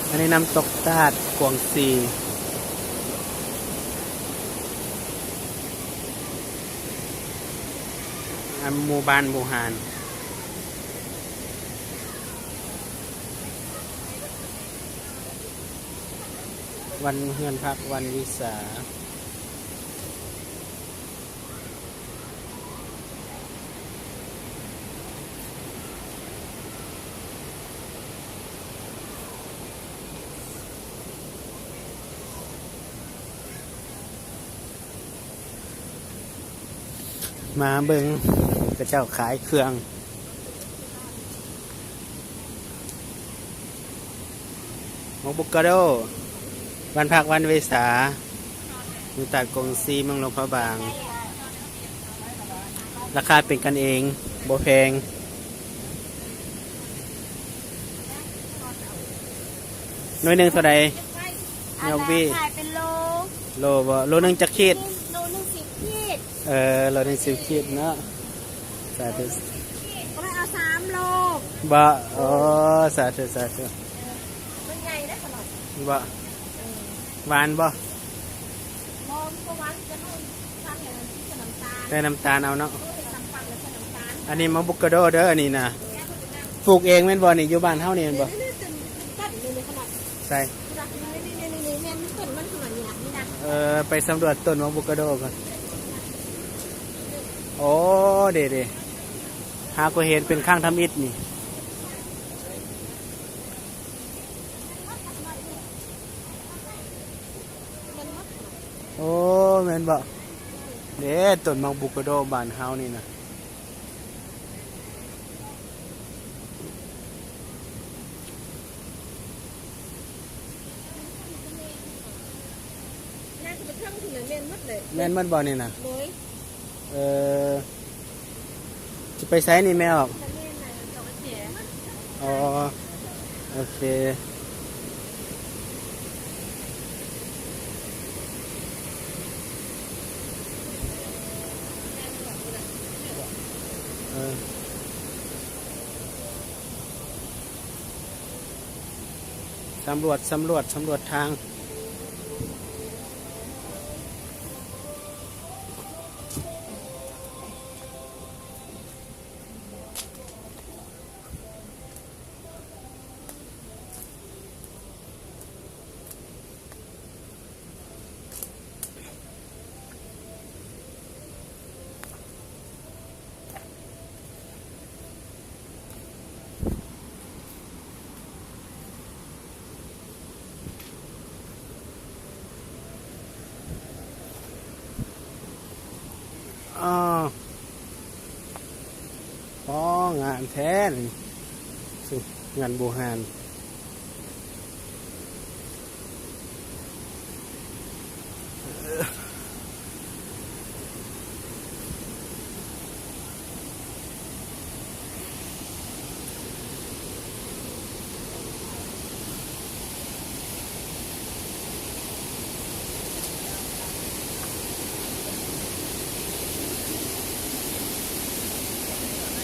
ອັນນີ້ນ້ຳຕົກຕາດກວາງຊີ ອັນໝູ່ບ້ານບູຮານ ວັນເຮືອນພັກວັນວິສາ. ມາເບິ່ງເຂົາເຈົ້າຂາຍເຄື່ອງ. ໝາກໂວຄາໂດ ວັນພັກວັນເວສາ ຢູ່ຕາດກວາງຊີ ເມືອງຫຼວງພະບາງ. ລາຄາເປັນກັນເອງ ບໍ່ແພງ. ໜ່ວຍໜຶ່ງເທົ່າໃດ? ຍອກວີ ຂາຍເປັນໂລ. ໂລບໍ່? ໂລໜຶ່ງຈັກຂີດ? ໂລໜຶ່ງສິບຂີດ. ເອີ ໂລໜຶ່ງສິບຂີດເນາະ. ສາທຸ. ກໍເລີຍເອົາສາມໂລ. ບໍ່? ໂອ້ ສາທຸ ສາທຸ. ມັນໃຫຍ່ເດ້ຂະໜອດ. ບໍ່? ເອີ ຫວານບໍ່? ບໍ່ ມັນບໍ່ຫວານ ຈະເອົາ ໃສ່ນ້ຳຕານ ໃສ່ນ້ຳຕານເອົາເນາະ. ເອີ ເຮັດຕຳປັງແລ້ວໃສ່ນ້ຳຕານ. ອັນນີ້ໝາກໂວຄາໂດເດີ ອັນນີ້ນະ. ປູກເອງແມ່ນບໍ່ນີ້? ຢູ່ບ້ານເຮົານີ້ແມ່ນບໍ່? ນີ້ ນີ້ ຕົ້ນ ຕົ້ນນີ້ຂະໜອດ. ໃສ? ນີ້ ນີ້ ນີ້ ນີ້ ແມ່ນຕົ້ນມັນຂະໜອດນີ້ນະ ນີ້ນະ. ເອີ ໄປສຳຫຼວດຕົ້ນໝາກໂວຄາໂດກ່ອນ. ໂອ້ ເດ ເດ ຫາກໍເຫັນເປັນຄັ້ງທຳອິດນີ້. ໂອ້ ແມ່ນບໍ່? ເດ້ ຕົ້ນໝາກໂວຄາໂດບ້ານເຮົານີ້ນະ. ຍ່າງຂຶ້ນໄປເທິງພຸ້ນແຫຼະ ແມ່ນໝົດແຫຼະ. ແມ່ນໝົດບໍ່ນີ້ນະ? ໂດຍ. ເອີ ຊິໄປໃສນີ້ແມ່ອອກ? ອໍ ໂອເຄ. ເອີ ສຳຫຼວດ ສຳຫຼວດ ສຳຫຼວດທາງ. ອ້າວ ອໍ ງາມແທ້ນີ້ ເຮືອນບູຮານ.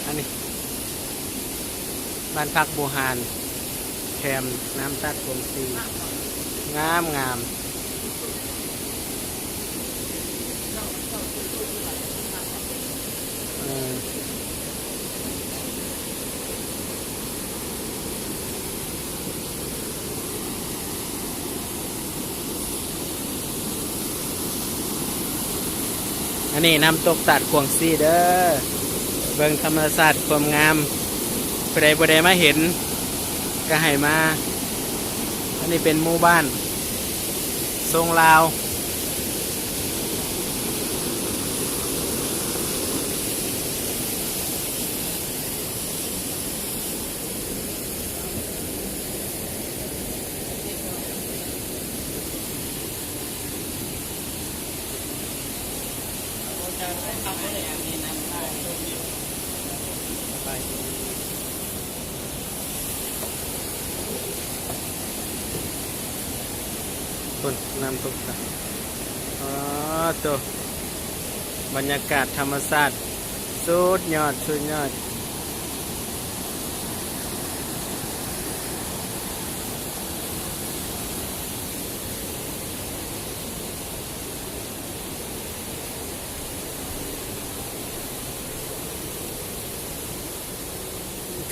ອັນນີ້ ບ້ານພັກບູຮານ ແຄມນ້ຳຕາດກວາງຊີ ງາມໆ. ເອີ ອັນນີ້ນ້ຳຕົກຕາດກວາງຊີເດີ ເບິ່ງທຳມະຊາດຄວາມງາມ. ຜູ້ໃດບໍ່ໄດ້ມາເຫັນກໍໃຫ້ມາ. ອັນນີ້ເປັນໝູ່ບ້ານຊົງລາວ. ພຸ້ນ ນ້ຳຕົກ ອໍ ໂຕ ບັນຍາກາດທຳມະຊາດ ສຸດຍອດ ສຸດຍອດ.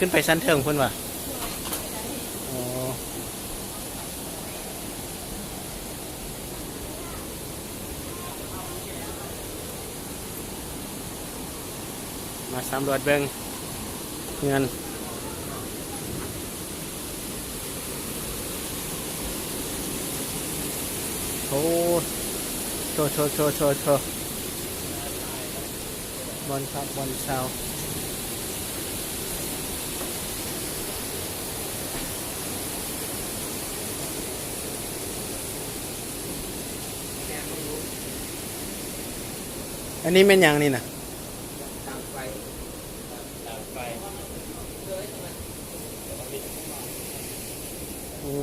ຂຶ້ນໄປຊັ້ນເທິງພຸ້ນຫວາ? ໂອ້ ມາສຳຫຼວດເບິ່ງເຮືອນ. ໂອ້ ໂທ້ໆໆໆໆ ບ່ອນພັກບ່ອນເຊົາ. ອັນນີ້ແມ່ນຫຍັງນີ້ນະ? ໂອ້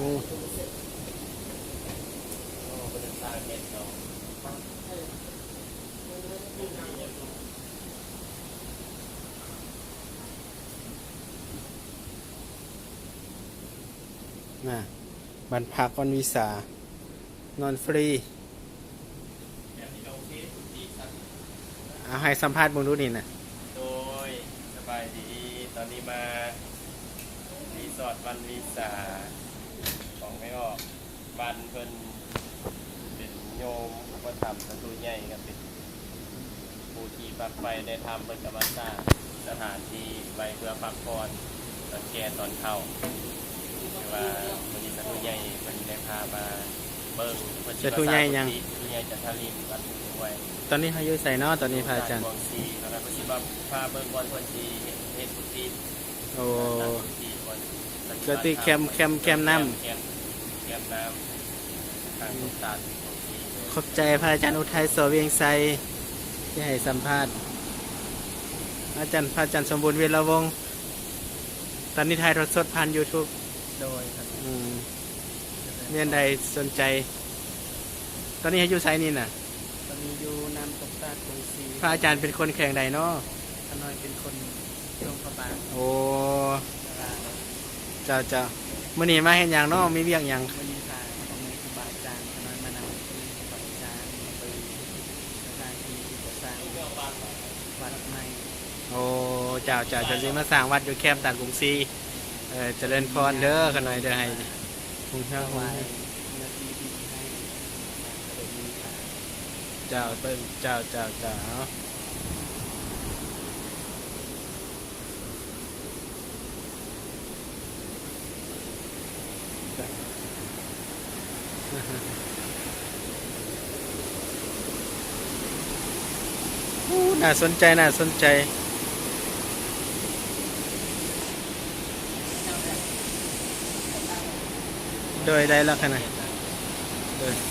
ນະ ບ້ານພັກວັນວິສາ ນອນຟຣີ. ເອົາ ໃຫ້ສຳພາດເບິ່ງດູນີ້ນະ. ໂດຍ ສະບາຍດີ ຕອນນີ້ມາຣີສອດວັນວິສາຂອງແມ່ອອກ. ບ້ານເພິ່ນເປັນໂຍມອຸປະຖຳພະຜູ້ໃຫຍ່ ກໍເປັນຜູ້ທີ່ຝັກໃຝ່ໃນທຳ ເພິ່ນກໍມາສ້າງສະຖານທີ່ໄວ້ເພື່ອພັກຜ່ອນຕອນແກ່ຕອນເຖົ້າ. ຄືວ່າມື້ນີ້ພະຜູ້ໃຫຍ່ເພິ່ນໄດ້ພາມາເບິ່ງ ເພິ່ນຊິມາສ້າງກຸຕິ ພະຜູ້ໃຫຍ່ຈັນທະລິນ ວັດຫ້ວຍ. ຕອນນີ້ເຮົາຢູ່ໃສເນາະ? ຕອນນີ້ພະອາຈານ ຢູ່ສານກວາງຊີ ຕອນນັ້ນເພິ່ນຊິມາພາເບິ່ງບ່ອນເພິ່ນຊິເຮັດ ເຮັດກຸຕິ. ໂອ້ ກໍຕິແຄມ ແຄມ ແຄມນ້ຳ ແຄມ ແຄມນ້ຳ ທາງສົມຕານ. ຂອບໃຈພະອາຈານອຸໄທ ໂສວຽງໄຊ ທີ່ໃຫ້ສຳພາດ. ອາຈານ ພະອາຈານສົມບູນ ວິລະວົງ ຕອນນີ້ຖ່າຍທອດສົດຜ່ານຢູທູບ. ໂດຍ ອືມ ແມ່ນໃດສົນໃຈ. ຕອນນີ້ເຮົາຢູ່ໃສນີ້ນະ? ຕອນນີ້ຢູ່ນ້ຳຕົກຕາດກົງຊີ. ພະອາຈານເປັນຄົນແຂວງໃດເນາະ? ຂ້ານ້ອຍເປັນຄົນຫຼວງພະບາງ. ໂອ້ ເຈົ້າ ເຈົ້າ ມື້ນີ້ມາເຮັດຫຍັງເນາະ? ມີວຽກຫຍັງ? ມື້ນີ້ພາພໍ່ແມ່ຄູບາອາຈານຂ້ານ້ອຍມານຳ ເປັນພະອາຈານ ມາເບິ່ງສະຖານທີ່ກໍ່ສ້າງວັດໃໝ່. ໂອ້ ເຈົ້າ ເຈົ້າ ເຈົ້າຊິມາສ້າງວັດຢູ່ແຄມຕາດກົງຊີ. ເອີ ຈະເລີນພອນເດີ ຂ້ານ້ອຍເດີ ໃຫ້ຮຸ່ງເຮືອງ ຮຸ່ງເຮືອງ. ເຈົ້າ ເບິ່ງ ເຈົ້າ ເຈົ້າ ເຈົ້າ. ໂອ້ ໜ້າສົນໃຈ ໜ້າສົນໃຈ. ໂດຍ ໄດ້ແລ້ວຂະນະ ໂດຍ.